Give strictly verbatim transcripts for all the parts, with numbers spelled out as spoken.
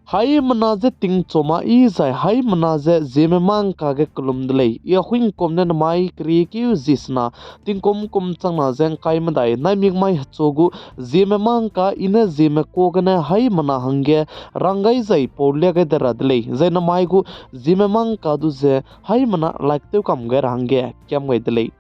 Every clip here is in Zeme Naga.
Haimena je tingchoma i zai haimena je Zeme mangka ge kelum de lei. I Ahuingkum ne namai keriekeu zi sena, tingkum kum changna ze ngkai medai naimik mai hechu gu Zeme mangka i ne Zeme ka gene haimena hangge rang gai zai pau lia gai de ra de lei. Zai namai gu Zeme mangka du ze haimena like tew kam gai ra hangge kiam gai de lei.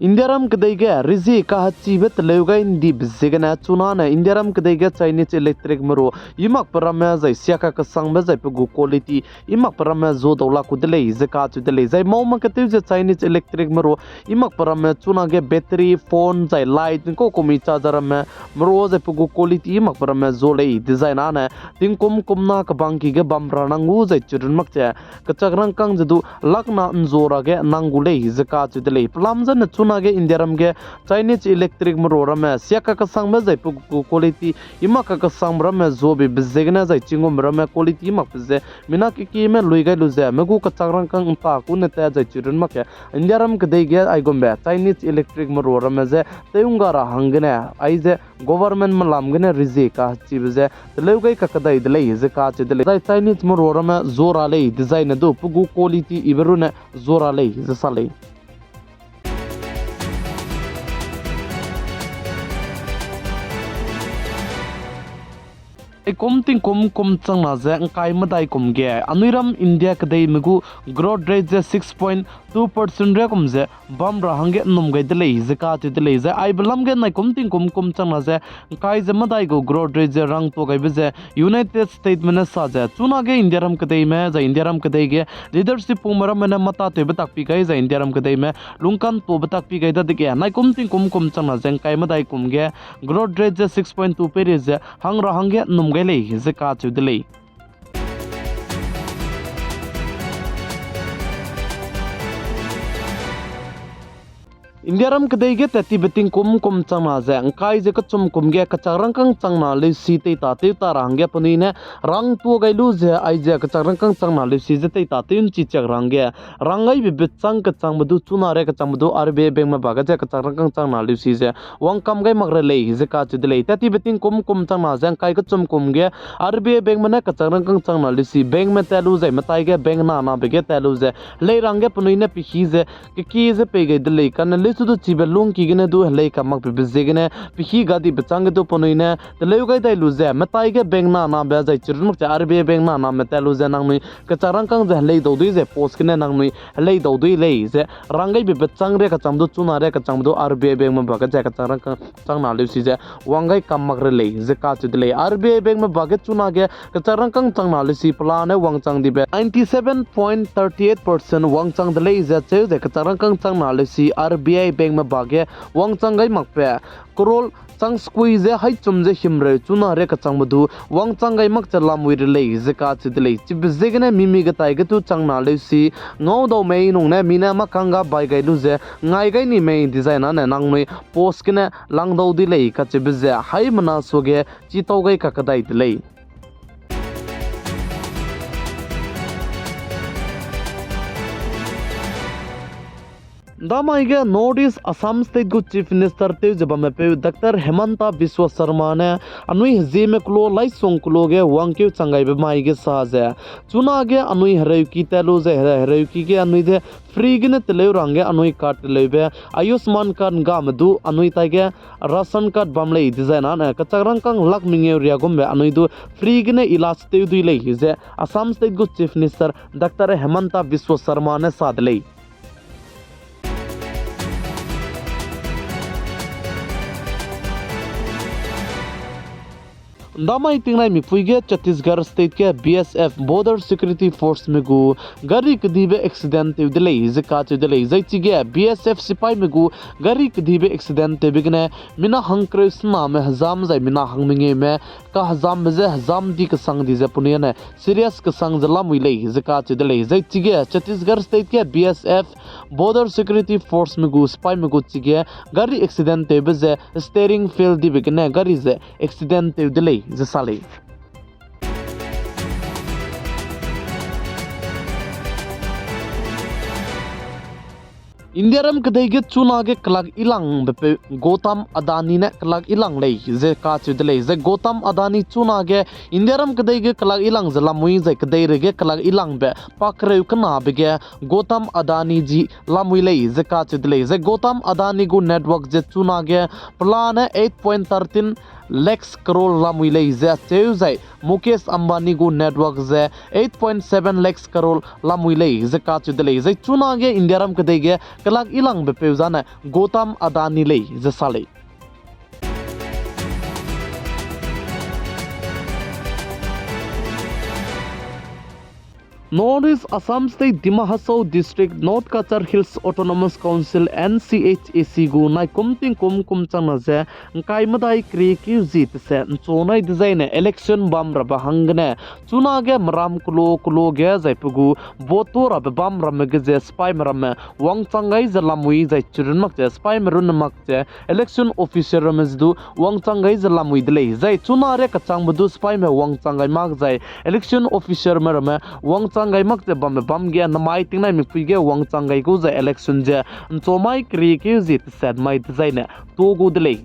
Indiaram kedei ge rezie kahechibe teleu gai ndibe ziegene chunane Indiaram kedei ge Chinese electric meru i makbe ramme zai siaka kesangbe zai pe gu quality i makbe ramme zu dau la ku de lei ze kacheu de lei. Zai mau mak ketew ze Chinese electric meru i makbe ramme chunage battery, phone zai light nkau kumi charger ramme meru zai pe gu quality i makbe ramme zu lei dezaine tingkum kumna kebangki ge bam ra nang gu zai chirun mak ze kechak rangkâng ze du lakna nzu ra ge nang gu lei ze kacheu de lei. Pelam zene chunage Indiaram ge Chinese electric meru ramme siaka kesangbe zai pe gu quality i mak kakesangbe ramme zu beibe ziegene zai chinggume ramme quality i makbe ze mina kekieme lui gai lu ze me gu kechak rangkâng nta ku ne tat zai chirun mak ge Indiaram kedei ge aigumbe Chinese electric meru ramme ze tew ngga ra hanggene aize government melam gene rezie kahechibe ze teleu gai kakedai de lei ze kacheu de lei. Zai Chinese meru ramme zu ra lei dezaine du pe gu quality ibe rune zu ra lei ze sa lei. Naikum tingkum kum changna ze ngkai medai kum ge anui ram India kedeime gu growth rate ze six point two percent ria kum ze bam ra hangge nnum gai de lei ze kacheu de lei. Zai aibe lam ge naikum tingkum kum changna ze ngkai ze medai gu growth rate ze rangtuâ gaibe ze United Statesme ne sa ze chunage Indiaram kedeime zai Indiaram kedei ge leadership pungme ramme ne matatewbe tak pi gai zai Indiaram kedeime lungkantuâbe tak pi gai dadege naikum tingkum kum changna ze ngkai medai kum ge growth rate ze six point two peireige ze hang ra hangge nnum gai lei ze kacheu de lei. Indiaram kedei ge tat tibe tingkum kum changna ze ngkai ze kechum kum ge kechak rangkâng changna leusi teitatew ta ra hangge penui ne rangtuâ gai lu ze aize kechak rangkâng changna leusi ze teitatew nchi chiak ra hangge rang gaibe bechâng kechangbe du chuna ria kechangbe du RBI bankme ba ge ze kechak rangkâng changna leusi ze wangkam gai mak re lei ze kacheu de lei. Tat tibe tingkum kum changna ze ngkai kechum kum ge RBI bankme ne kechak rangkâng changna leusi bankme tat lu zai metai ge bank nanabe ge tat lu ze helei ra hangge penui ne pehî ze kekie ze pei gai de lei. Kane leusu du chibe lungki gene du helei kam makbe ziegene pehî gadibe châng ge du penui ne teleu gai dai lu ze metai ge bank nanabe zai chirun mak ze RBI bank naname tat lu ze nangnui kechak rangkâng ze helei dau dui ze post gene nangnui helei dau dui lei ze rang gaibe bechâng ria kechangbe du chuna ria kechangbe du RBI bankme ba ge ze kechak rangkâng changna leusi ze wang gai kam mak re lei ze kacheu de lei. RBI bankme ba ge chunage kechak rangkâng changna leusi pelane wangchang dibe ninety seven point thirty eight percent wangchang de lei ze cheu ze kechak rangkâng changna leusi RBI bankme ba ge wangchang gai makbe crore chang sekui ze haichum ze himreu chuna ria kechangbe du wangchang gai mak ze lamui re lei ze kacheu de lei. Chibe ziegene mimi getai ge du changna leusi ngau dau mei nung ne mi ne makangga bai gai lu ze ngai gai ni mei dezaine nangnui post gene lang dau di lei kacheube ze haimena suage chitau gai kakadai de lei. Ndamai ge North East Assam State gu Chief Minister tew ze bamme peu Doctor Himanta Biswa Sarma ne anui hezieme kelo laisong kelo ge wangkeu chang gaibe mai ge sa ze, chunage anui hereuki tat lu ze he-, hereuki ge anui de free gene teleu ra hangge anui card teleube Ayushman card nggame du anui taige ration card bam lei dezaine kechak rangkâng lakh mengeu riagumbe anui du free gene ilaj tew dui lei ze Assam State gu Chief Minister Doctor Himanta Biswa Sarma ne sa de lei. Ndamai tingnai mipui ge Chhattisgarh State ge B S F, Border Security Forceme gu gari kedibe accident tew de lei ze kacheu de lei. Zai chige B S F sipaime gu gari kedibe accident tewbe gene mina hangkereu sename hezam zai mina hangmengeume kahezambe je hezam di kesang di ze penui ne serious kesang ze lamui lei ze kacheu de lei. Zai chige Chhattisgarh State ge B S F, Border Security Forceme gu sipaime gu chige gari accident tewbe ze steering fail dibe gene gari ze accident tew de lei ze sa lei. Indiaram kedei ge chunage kelak ilangbe peu Gautam Adani ne kelak ilang lei ze kacheu de lei. Zai Gautam Adani chunage Indiaram kedei ge kelak ilang ze lamui zai kedeireige kelak ilangbe pa kereu kenabe ge Gautam Adani ji lamui lei ze kacheu de lei. Zai Gautam Adani gu net worth ze chunage pelane eight point thirteen lakhs crore lamui lei ze acheu zai Mukesh Ambani gu net worth ze eight point seven lakhs crore lamui lei ze kacheu de lei. Zai chunage Indiaram kedei ge kelak ilangbe peu zane Gautam Adani lei ze sa lei. North East Assam State Dima Hasao District, North Cachar Hills Autonomous Council, N C H A C gu naikum tingkum kum changna ze ngkai medai keriekeu zi tese nchunai dezaine election bam rabe hanggene chunage meram kelo kelo ge zai pe gu vote to rabe bam ramme ge ze sipaime ramme wangchang gai ze lamui zai chirun mak ze sipaime runne mak ze election officer ramme ze du wangchang gai ze lamui de lei. Zai chuna ria kachangbe du sipaime wangchang gai mak zai election officer me ramme wangchang gai mak ze bambe bam ge namai tingnai mikpui ge wangchang gai gu zai election ze nchumai keriekeu zi teset mai dezaine to gu de lei.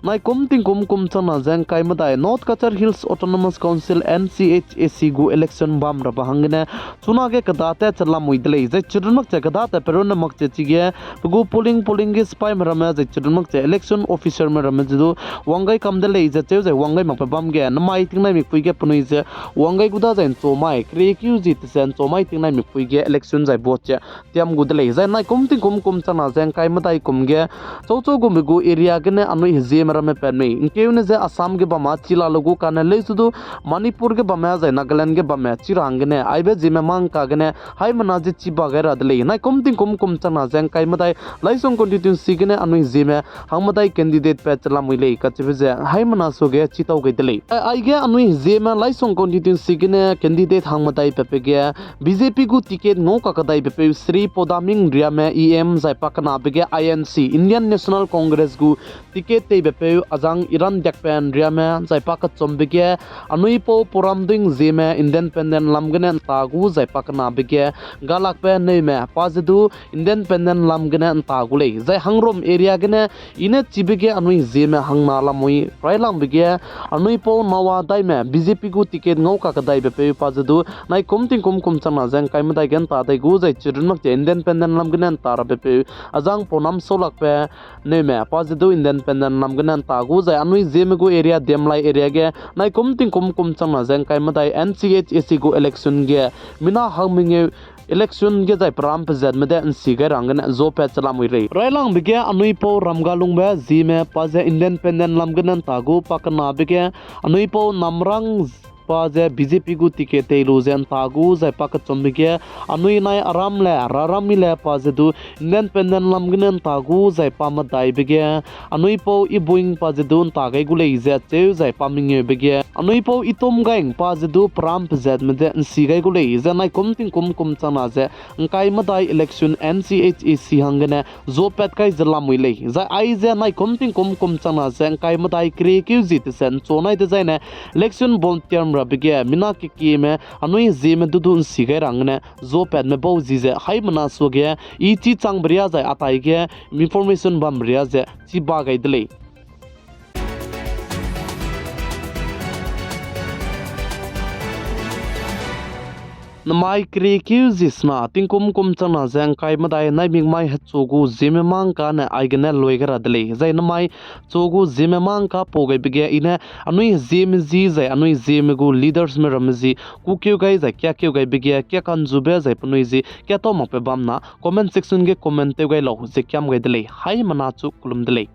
Naikum tingkum kum changna ze ngkai medai North Cachar Hills Autonomous Council, N C H A C gu election bam rabe hanggene chunage kedate che lamui de lei. Zai chirun mak ze kedate perunne mak ze chige pe gu polling polling ge sipaime ramme zai chirun mak ze election officer me ramme ze du wanggai kam de lei ze cheu zai wanggai makbe bam ge namai tingnai mikpui ge penui ze wanggai gu da zai nchumai keriekeu zi tese nchumai tingnai mikpui ge election zai vote ze tiam gu de lei. Zai naikum tingkum kum changna ze ngkai medai kum ge chauchau gumbe gu area gene anui hezieme ramme pat mei ngkeune ze Assam ge bam a chi la lu gu kane leusu du Manipur ge bamme zai Nagaland ge bamme chi ra hanggene aibe zieme mangka gene haimena ze chi ba gai ra de lei. Naikum tingkum kum changna ze ngkai medai Laisong constituency gene anui hezieme hangmedai candidate pat che lamui lei kacheube ze haimena suage chi tau gai de lei. Ai, aige anui hezieme Laisong constituency gene candidate hangmedai patbe ge B J P gu ticket ngau kakadaibe peu Shri Podaming Riame E M zai pakenabe ge I N C, Indian National Congress gu ticket teibe peu azang Iran Diakpen Riame zai pakechumbe ge anui pau Puramding Zieme independent lam gene nta gu zai pakenabe ge Galakpe Neume pa ze du independent lam gene nta gu lei. Zai Hangrum area gene i ne chibe ge anui hezieme hangna lamui railangbe ge anui pau Nawa Daime B J P gu ticket ngau kakadaibe peu pa ze du naikum tingkum kum changna ze ngkai medai ge nta dai gu zai chirun mak ze independent lam gene nta rabe peu azang Ponam Saulakpe Neume pa ze du independent lam gene nta gu zai anui hezieme gu area Demlai area ge naikum tingkum kum changna ze ngkai medai N C H A C gu election ge mina hangmengeu election ge zai peram pezatme de nsi gai ra hanggene zopat che lamui lei. Railangbe ge anui pau Ramgalungbe Zieme pa ze independent lam gene nta gu pakenabe ge anui pau Namrang pa ze B J P gu ticket tei lu ze nta gu zai pakechumbe ge anui nai Aram le Raramile pa ze du independent lam gene nta gu zai pamedaibe ge anui pau Ibuing pa ze du nta gai gu lei ze cheu zai pamengeube ge anui pau Itumgaing pa ze du peram pezatme de nsi gai gu lei ze naikum tingkum kum changna ze ngkai medai election N C H A C hanggene zopat kai ze lamui lei. Zai aize naikum tingkum kum changna ze ngkai medai keriekeu zi tese nchunai dezaine election volunteer rabe ge mina kekieme anui hezieme du du nsi gai ra hanggene zopatme bau zi ze haimena suage i chi changbe ria zai atai ge information bambe ria ze chi ba gai de lei. Namai keriekeu zi sena tingkum kum changna ze ngkai medai naimik mai hechu gu zieme mangka ne aigene lui gai ra de lei. Zai namai chu gu zieme mangka pau gaibe ge i ne anui hezieme zi zai anui hezieme gu leadersme ramme zi kukeu gai zai kiakeu gaibe ge kia kanzube zai penui zi kia tau makbe bam na comment section ge comment tew gai lau ze kiam gai de lei. Haimena chu kelum de lei.